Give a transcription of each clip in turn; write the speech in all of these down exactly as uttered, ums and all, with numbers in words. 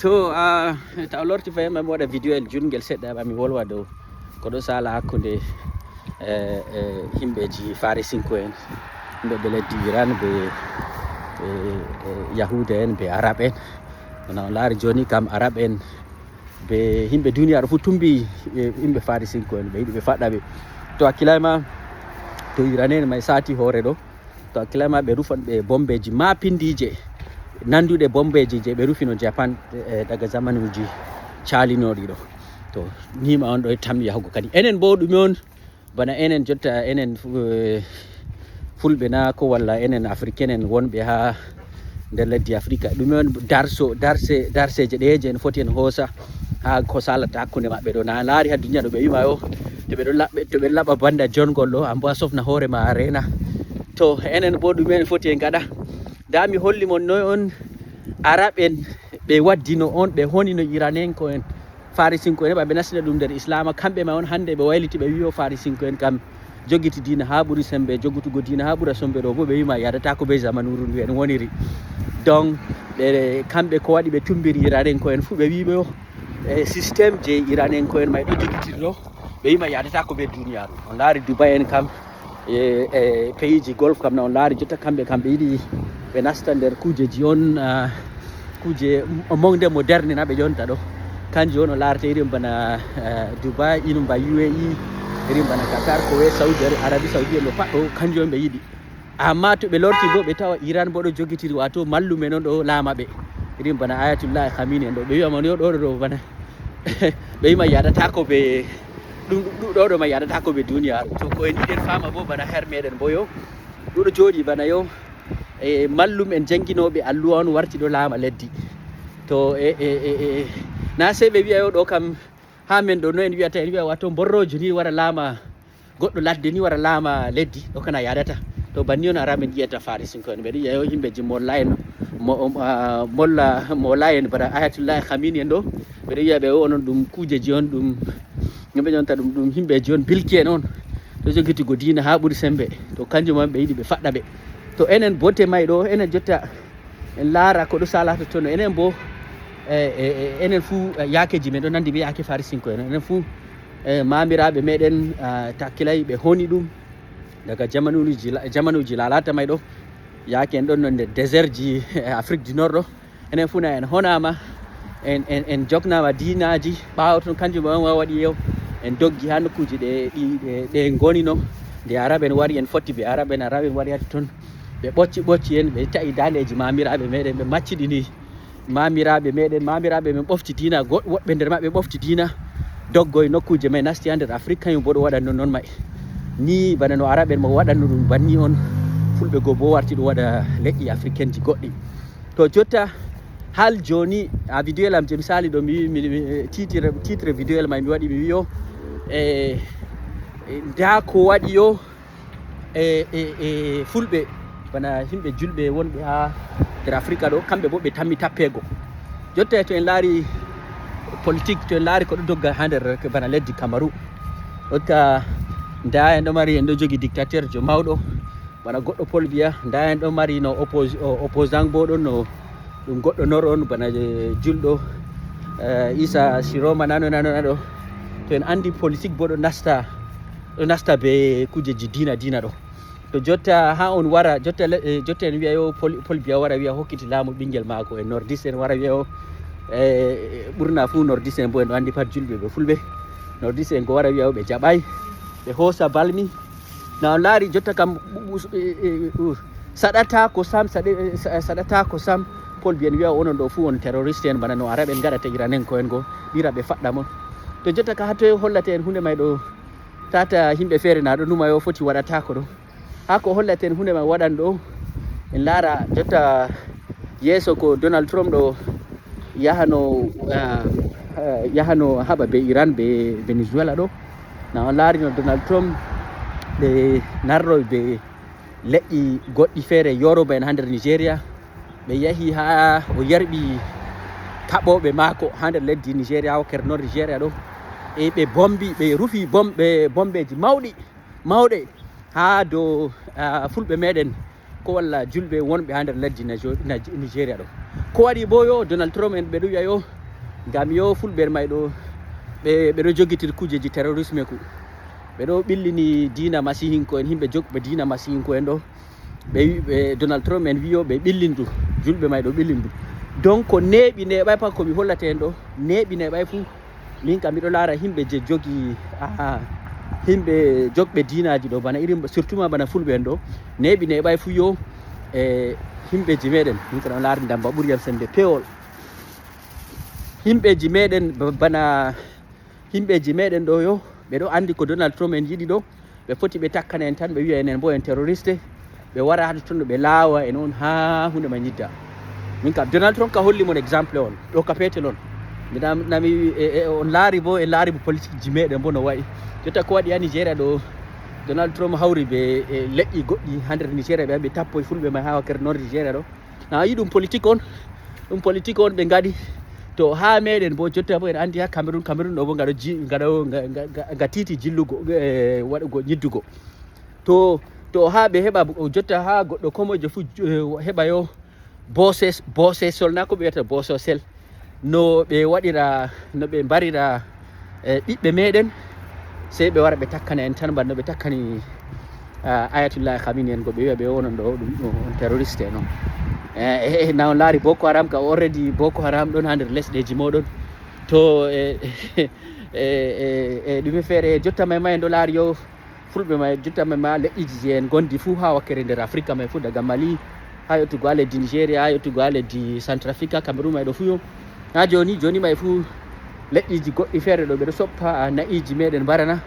To a taw lorti fayi ma mi waɗa video el jungel seɗɗa ma mi wolwa dow ko ɗo sala hakkunde e e himɓeji farisinko en, himɓe ɓe leddi iran ɓe e e yahuda en ɓe arab en. Wona on laari joni kam arab en ɓe himɓe duniyaru fu tumbi e himɓe farisinko en ɓe yiɗi ɓe faɗɗa ɓe. To hakkilay ma to iran en may sati hoore ɗo to hakkilay ma ɓe rufan ɓe bombeji ma pindije nanduɗe bombeji je ɓe rufino japan e daga zamanuji calinoɗi ɗo. To nima on ɗo e tammi yahugo kadi enen bo ɗume on bana enen jotta enen fu- eh, fulɓe na ko walla enen africain en wonɓe ha nder leddi africa ɗume on darso darse darseje ɗeje en foti en hoosa ha ko salata hakkunde maɓɓe ɗo na laari ha duniya ɗo ɓe wima yo to ɓe ɗo laɓɓe to ɓe laɓa banda jongol ɗo ambo a sofna hoore ma a rena. To enen bo ɗume en foti en gaɗa nda mi holli mon noy on arab en ɓe waddino on ɓe honino iranenko en farisinko en heɓa ɓe nastina ɗum nder islama kamɓe ma on hande ɓe wayliti ɓe wiyo farisinko en kam jogiti dina ha ɓuri sembe jogutugo dina ha ɓura sombe ɗo bo ɓe wima yadata ko be zamanuru ndu en woniri. Donc ɓe kamɓe ko waɗi ɓe tumbiri iranenko en fu ɓe wiɓe o e système je iranenko en may ɗo jogitiri ɗo ɓe wima yadata ko be duniyaru on laari dubai en kam e e payiji golf kam na on laari jotta kamɓe kam ɓe yiɗi ɓe nasta nder kujeji on ah, kuje monde moderne na ɓe yonta ɗo kanjum on o larata irin bana eh, dubai irin ba uae irin bana qatar ko we saudi Ara- arabie saudi en ɗo pat ɗo kanjum on ɓe yiɗi. Amma to ɓe lorti bo ɓe tawa iran bo ɗo jogitiri wato mallumen on ɗo laama ɓe irin bana ayatullah khamini en ɗo ɓe wiya mon yo ɗo ɗo ɗo bana ɓe wima yadata ko ɓe ɗum ɗum ɗo ɗo ma yadata ko ɓe duniyaru to ko en yiɗen fama bo bana her meɗen bo yo ɗuɗo jooɗi bana yo e mallum en janginoɓe alluwa on warti ɗo laama leddi to e, e, e, e na sey ɓe wiya yo ɗo kam ha men ɗo no en wiyata en wiya wato borrojo ni wara laama goɗɗo ladde ni wara laama leddi ɗo kana yadata. To banni on ara men ƴiyata farisinko en mbeɗa yiya yo yimɓeji molla en mo- um, ah, molla mola en bana ayatullahi khamini en ɗo mbeɗa yiya ɓe o onon ɗum kujeji on ɗum yimɓe jonta ɗum ɗum yimɓeji on bilki en on ɗo jogitigo diina ha ɓuri sembe. To kanjum on ɓe yiɗi ɓe faɗɗa ɓe to enen bote may ɗo enen jotta en laara ko ɗo salata toon enen bo e, e, e, enen fuu e, yaakeji men ɗo nandi be yaake farisinko en enen fuu e, mamiraaɓe meɗen ah, takkilay ɓe honi ɗum daga jamanuji la- jamanuji lalata may ɗo yaake en ɗon no nder désertji e afrique du nord ɗo enen fuu na en honama en, en, en joknama dinaji ɓawo toon kanjum on wawaɗi yew en doggi ha nokkuji ɗe ɗi ɗe- ɗe gonino nde arab en wari en fotti be arab en arab en wari hati toon ɓe ɓocci ɓocci en ɓe ta'i dandeji mamiraɓe meɗen ɓe macciɗini mamiraɓe meɗen mamiraɓe men ɓofti dina go- woɓɓe nder maɓɓe ɓofti dina doggoy nokkuje may nasti ha nder afrique kañum bo ɗo waɗa non non may ni bana no arab en mo waɗanno ɗum banni on fulɓe go bo warti ɗum waɗa leƴƴi africaine ji goɗɗi. To jotta hal joni a vidéo lam je misali ɗo mi wi- mi- mi- titre titre vidéo el may mi waɗi mi wiyo e e nda ko waɗi yo e e e fulɓe bana yimɓe julɓe wonɓe ha nder africa ɗo kamɓe bo ɓe tammi tappego jotta e to en laari politique to en laari ko ɗo dogga ha nder bana leddi cameroun jotta nda en ɗo mari en ɗo jogi dictateur jo mawɗo bana goɗɗo paul biya nda en ɗo mari no oppos- o- opposant bo ɗon no ɗum goɗɗo nor on bana eh, julɗo eh, isa siroma nano nano naɗo to en andi politique bo ɗo nasta ɗo nasta be kujeji dina dina ɗo to jotta ha on wara jotta le- eh, jotta en wiya yo paul paul biya wara wiya hokkiti laamu ɓingel maako e nordiste en wara wiya o e ɓurna fuu nordiste en bo en ɗo andi pat julɓe ɓe fulɓe nordiste en ko wara wiya o ɓe jaɓay ɓe hoosa balmi na on laari jotta kam saɗata ko sam saɗata ko sam paul biyen wiya onon ɗo fuu on terroriste en bana no araɓe en gaɗata iranen ko en go ɓira ɓe faɗɗa mon to jotta ka hatto hollata en hunde may ɗo tata yimɓe feere na ɗo numa yo foti waɗata ko ɗo ha ko hollata en hunde may waɗan ɗo en laara jotta yeeso ko donald trump ɗo yahano ah, ah, yahano haɓa be iran be venezuela ɗo na on laarino donald trump ɓe narroy be leƴƴi goɗɗi feere yoroba en ha nder nigeria ɓe yahi ha o yerɓi kaɓoɓe maako ha nder leddi nigeria wakkere noon nigeria ɗo e ɓe bombi ɓe rufi bomɓe bombeji mawɗi mawɗe ha dow ah, fulɓe meɗen ko walla julɓe wonɓe ha nder leddi Nijo- Naj- nigeria ɗo Ko waɗi bo yo Donald Trump en ɓe ɗo wiya yo ngam yo fulɓe en may ɗo ɓe ɓe ɗo jogitir kujeji terrorisme ku ɓe ɗo ɓillini diina masihinko en, himɓe jogɓe diina masihinko en ɗo ɓe wi- ɓe Donald Trump en wiyo ɓe ɓillindu julɓe may ɗo ɓillindu. Donc ko neeɓi neeɓay pat ko mi hollata en ɗo, neeɓi neeɓay fuu. Min kam miɗo laara himɓe je jogi ah, himɓe jogɓe diinaji ɗo bana irin surtout ma bana fulɓe en ɗo, neeɓi neeɓay fuu yo e himɓeji meɗen. Min kam ɗon laari ndamba ɓuri yam sembe pewol. Himɓeji meɗen ba- bana himɓeji meɗen ɗo yo ɓe ɗo andi ko Donald Trump en yiɗi ɗo. Ɓe foti ɓe takkana en tan ɓe wiya enen bo en terroriste. Ɓe wara hade ton ɓe laawa en on ha hunde ma ñidda. Min kam Donald Trump ka holli mon exemple on ɗo ka petel on. Miɗa nami e- e- on laari bo en laari bo politique ji meɗen bo no wayi. Jotta ko waɗi ha Nigeria ɗo Donald Trump hawri be e leƴƴi goɗɗi ha nder Nigeria ɓe ɓe tappo e fulɓe ma ha wakkere nord Nigeria ɗo. Na yi ɗum politique on, ɗum politique on ɓe ngaɗi. To ha meɗen bo jotta bo en andi ha Cameroun, Cameroun ɗo bo ngaɗo ji ngaɗo nga- nga- nga- nga titi jillugo e waɗugo ñiddugo. To to ha ɓe heɓa jotta ha goɗɗo komojo fu eh, heɓa yo bose bose sol na ko ɓe wiyata bososel no ɓe waɗira no ɓe mbarira e ɓiɓɓe meɗen. Sey ɓe wara ɓe takkana en tan banno ɓe takkani ah, ayatullah kamini en go ɓe wiya ɓe wonon ɗo ɗum ɗo on terroriste non. E na on laari boko haram ka already boko haram ɗon ha nder lesɗeji moɗon. To e e e ɗume feere jotta may ma en ɗo laari yo fulɓe ma jotta may ma leƴƴiji je en gondi fuu ha wakkere nder africa may fuu daga mali ha yottugo ha leddi nigeria ha yottugo ha leddi centrafrica cameroun may ɗo fuu yo. Ha joni joni may fuu leƴƴiji goɗɗi feere ɗo ɓeɗo soppa ah, na'iji meɗen mbarana.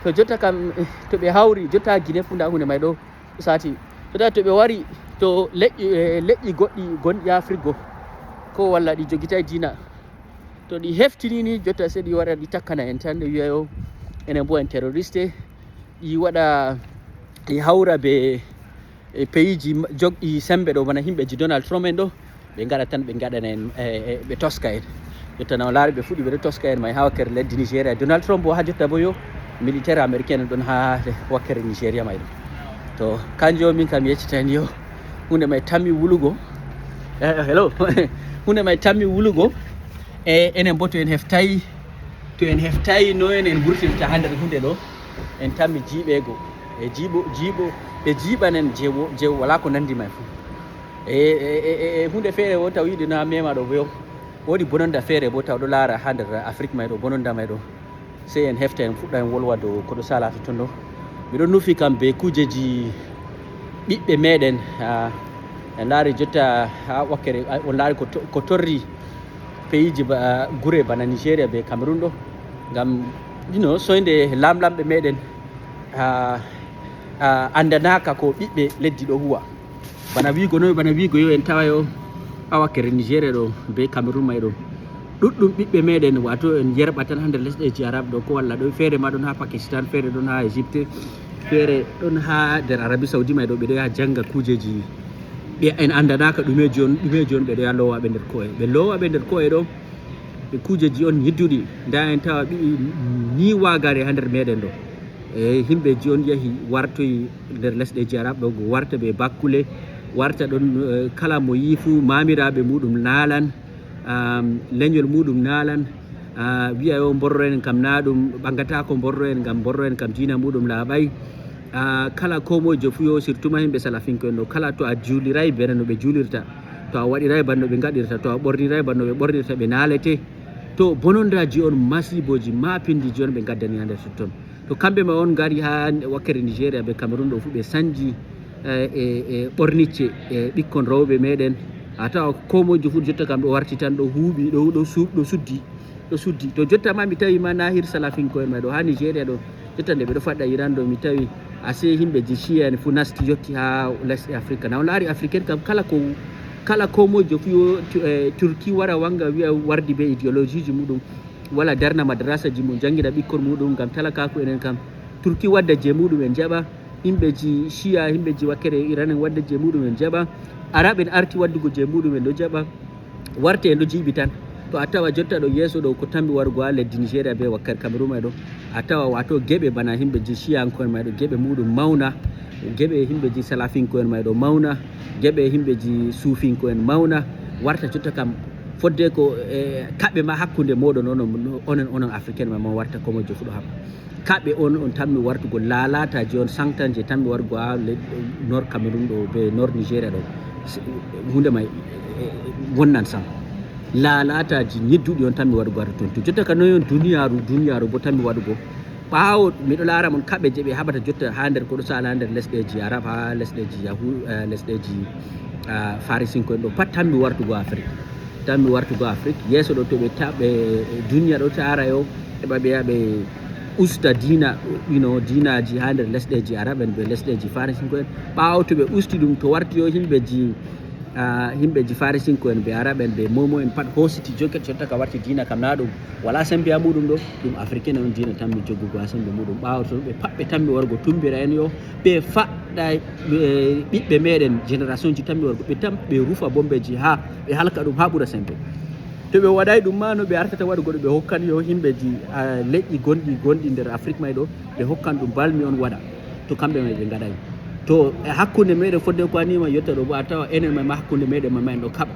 To jotta kam eh, to ɓe hawri jotta guine fuu nda hunde may ɗo sati. Jotta to ɓe wari to leƴƴi eh, leƴƴi goɗɗi gonɗi afrigo ko walla ɗi jogitay diina. To ɗi heftini ni jotta se ɗi wara ɗi takkana en tan ɗe wiya yo enen bo en terroriste. Ɗi waɗa ɗi hawra be e peyiji jogɗi sembe ɗo bana himɓeji donald trump en ɗo. Ɓe ngaɗa tan ɓe ngaɗana en e- e- ɓe toska en. Jotta na o laari ɓe fuɗi ɓeɗo toska en may ha wakkere leddi nigeria donald trump bo ha jotta bo yo militaire américain en ɗon ha wakkere nigeria may ɗo. To kanjo min kam yeccita en yo hunde may tammi wulugo. Eh, hello. Hunde may tammi wulugo. E enen bo to en heftay to en heftay no en en wurtirta ha nder hunde ɗo. En tammi jiiɓeego e jiiɓo jiiɓo ɓe jiiɓanen je wo- je wala ko nandi may fuu. E e- e- e hunde feere wo taw yiɗi na mema ɗo bo woodi bononda feere bo taw ɗo laara ha nder afrique may ɗo bononda may ɗo. Sey en hefta en fuɗɗa en wolwa dow ko ɗo sala totton ɗo. Miɗo nufi kam be kuujeji ɓiɓɓe meɗen ah, en laari jotta ha wakkere ah, on laari ko to- ko torri peyiji ba- gure bana nigeria be cameroun ɗo. Ngam ino soyde lamlamɓe meɗen ah, ah, andanaka ko ɓiɓɓe leddi ɗo huwa. Bana wiigo noy bana wiigo yo en tawayo ha wakkere nigeria ɗo be cameroun may ɗo. Ɗuɗɗum ɓiɓɓe meɗen wato en yerɓa tan ha nder lesɗeji arab ɗo ko walla ɗo feere ma ɗon ha pakistan feere ɗon ha égypte feere ɗon ha nder arabi saudi may ɗo ɓeɗo yaha janga kujeji ɗe en andanaka ɗumeji on ɗumeji on ɓeɗo yaha lowaɓe nder ko'e ɓe lowaɓe nder ko'e ɗo. Ɓe kujeji on yidduɗi nda en tawa ɓiɓɓe ni wagare ha nder meɗen ɗo. E himɓeji on yahi wartoyi nder lesɗeji arab ɗo go warta ɓe bakkule warta ɗon eh, kala mo yi fu mamiraɓe muɗum nalan. Leñol muɗum nalan wiya yo mborro en kam na ɗum ɓagatako mborro en ngam mborro en kam diina muɗum laaɓay. Kala komojo fu yo surtout ma yimɓe salafinko en ɗo kala to a juuliray bana no ɓe juulirta to a waɗiray bana no ɓe gaɗirta to a ɓorniray bana no ɓe ɓornirta ɓe naalete. To bonondaji on masiboji mapindiji on ɓe gaddani ha nder totton. To kamɓe ma on ngari ha wakkere nigeria be cameroun ɗo fu ɓe sanji e ɓornicce e ɓikkon rewɓe meɗen. A tawa komojo fu jotta kam ɗo warti tan ɗo huuɓi ɗo ɗo suuɓ ɗo suddi ɗo suddi to jotta ma mi tawi ma nahir salafinko en ma ɗo ha nigeria ɗo jotta nde ɓeɗo faɗɗa iran ɗo mi tawi ase himɓe ji shiya en fu nasti yotti ha lesɗe africa na on laari africain kam kala ko kala komojo fu yo turki wara wanga wiya wardi be idéologie ji muɗum wala darna madrasa ji mum jangina ɓikkon muɗum ngam talakaku enen kam turki wadda je muɗum en jaɓa. Yimɓeji shiya yimɓeji wakkere iran en wadda je muɗum en jaɓa. Arab en arti waddugo je muɗum en ɗo jaɓa. Warte en ɗo jiiɓi tan to a tawa jotta ɗo yeeso ɗo ko tammi warugo ha leddi nigeria be wakkere cameroun may ɗo a tawa wato geɓe bana yimɓeji shiyanko en may ɗo geɓe muɗum mawna. Geɓe yimɓeji salafinko en may ɗo mawna. Geɓe yimɓeji suufinko en mawna. Warta jotta kam fodde ko e kaɓɓe ma hakkunde moɗon onon onon onon africain ma mo warta komojo fuɗo haɓa kaɓɓe on on tammi wartugol laalataji on sanctan je tammi wargo ha nor cameroun ɗo be nor nigeria ɗo hunde may wonnan sam laalataji ñidduɗi on tammi wargo warta ton to jotta ka noyon duniyaru duniyaru bo tammi waɗugo ɓaawo miɗo laara mon kaɓe je ɓe haɓata jotta ha nder koɗo sala ha nder lesɗeji arab ha lesɗeji yahu lesɗeji farisinko en ɗo pat tammi wartugo afrique tammi wartugo afrique yeeso ɗo to ɓe taɓe duniya ɗo tara yo heɓa ɓe yaɓe usta dina ino dinaji ha nder lesɗeji arab en ɓe lesɗeji farisinko en ɓaawo to ɓe usti ɗum to warti yo yimɓeji yimɓeji farisinko en ɓe arab en ɓe momo en pat hositi joket jotta ka warti dina kam na ɗum wala sembe ha muɗum ɗo ɗum africain on dina tammi joggugo ha sembe muɗum ɓawo to ɓe pat ɓe tammi wargo tumbira en yo ɓe faɗɗa ɓiɓɓe meɗen génération ji tammi wargo ɓe tam ɓe rufa bombeji ha ɓe halka ɗum ha ɓura sembe to ɓe waɗay ɗum ma no ɓe artata waɗugo ɗo ɓe hokkan yo yimɓeji leƴƴi gonɗi gonɗi nder afrique may ɗo ɓe hokkan ɗum balmi on waɗa to kamɓe may ɓe ngaɗay to e hakkunde meɗen fodde ko anima yetta ɗo bo a tawa enen may ma hakkunde meɗen ma ma en ɗo kaɓa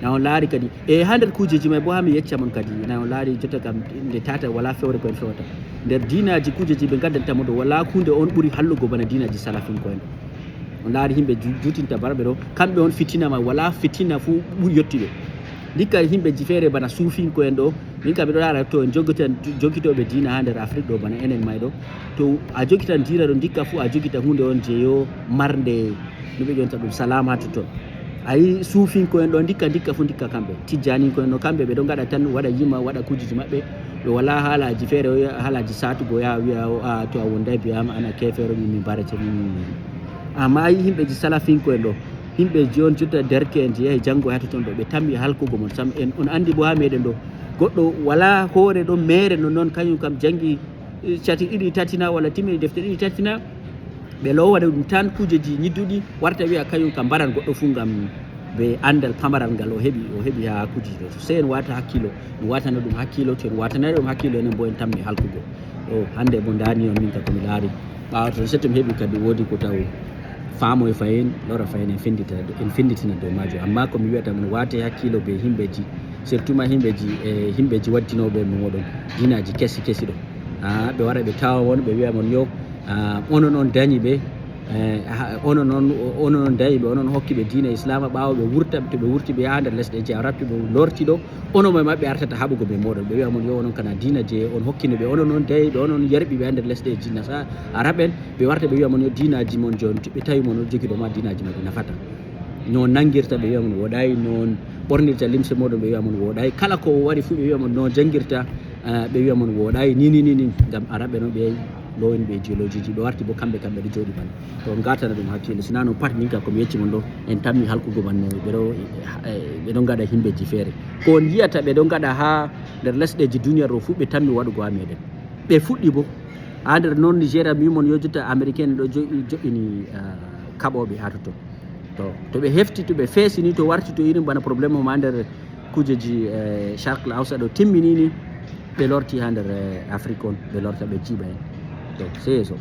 na on laari kadi e ha nder kuujeji may bo ha mi yecca mon kadi na on laari jotta kam nde tata wala fewre ko en fewata nder diinaji kuujeji ɓe gaddanta mo ɗo wala hunde on ɓuri hallugo bana diinaji salafinko en on laari yimɓe jutinta barɓe ɗo kamɓe on fitina ma wala fitina fu ɓuri yettuɓe ndikka yimɓeji feere bana suufinko en ɗo min kam miɗo laara to en jogitoɓe diina ha nder afrique ɗo bana enen may ɗo to a jogitan diina ɗo ndikka fu a jogita hunde on je yo marnde no ɓe ƴonta ɗum salama ha totton ayi suufinko en ɗo ndikka ndikka fu ndikka kamɓe tijjaninko en no kamɓe ɓe ɗo gaɗa tan waɗa yima waɗa kuujeji maɓɓe ɓe wala haalaji feere haalaji satugo ya wiya a to a wonday biyama ana kefero min mi barete min amma ayi yimɓeji salafinko en ɗo yimɓeji on jotta derke en je yahi janngo ha totton ɗo ɓe tammi halkugo mon sam en on andi bo ha meɗen ɗo goɗɗo wala hoore ɗo mere no noon kañum kam janngi cati ɗiɗi tatina walla timmini defte ɗiɗi tatina ɓe lowata ɗum tan kuujeji ñidduɗi warta wiya kañum kam mbaran goɗɗo fuu ngam be anndal pamaral ngal o heɓi o heɓi ha kuujeji ɗo sey en wata hakkilo en watana ɗum hakkilo to en watanani ɗum hakkilo enen bo en tammi halkugo ɗo hannde mo ndani on min ka komi laari ɓawa to setto mi heɓi kadi woodi ko taw faamo e fayin lora fayin en findita en finditina dow majum amma komi wiyata mon wate hakkilo be himɓeji surtout ma himɓeji e himɓeji waddinoɓe mo moɗon dinaji kesi kesi ɗo ɓe wara ɓe tawa mon ɓe wiya mon yo onon on dañi ɓe onon on onon on dañi ɓe onon hokki ɓe diina islama ɓawo ɓe wurta to ɓe wurti ɓe yaha nder lesɗeji arab to ɓe lorti ɗo onon mo maɓɓe artata haɓugo be moɗon ɓe wiya mon yo onon kana diina je on hokkino ɓe onon on dañi ɓe onon yerɓi ɓe ha nder lesɗeji nasa arab en ɓe warta ɓe wiya mon yo diinaji mon joni ɓe tawi mon on jogiɗo ma diinaji ma ɗi nafata no nangirta ɓe wiya mon woɗayi non ɓornirta limse moɗon ɓe wiya mon woɗayi kala ko o waɗi fuu ɓe wiya mon no jangirta ɓe wiya mon woɗayi ni ni ni ni ngam araɓe noon ɓe lowin ɓe idéologie ji ɓe warti bo kamɓe kamɓe ɗo jooɗi man to ngatana ɗum hakkille sina noon pat min ka komi yecci mon ɗo en tammi halkugo man no ɓe ɗo ɓe ɗo ngaɗa himɓeji feere ko on yiyata ɓe ɗo ngaɗa ha nder lesɗeji duniya ɗo fuu ɓe tammi waɗugo ha meɗen ɓe fuɗɗi bo ha nder noon nigéria mbimon yo jotta américain ɗo joɗɗini kaɓoɓe ha totton to to ɓe hefti to ɓe feesini to warti to irin bana probléme ma nder kujeji e charcle awsa ɗo timminini ɓe lorti ha nder afrique on ɓe lorta ɓe jiiɓa en to seyeso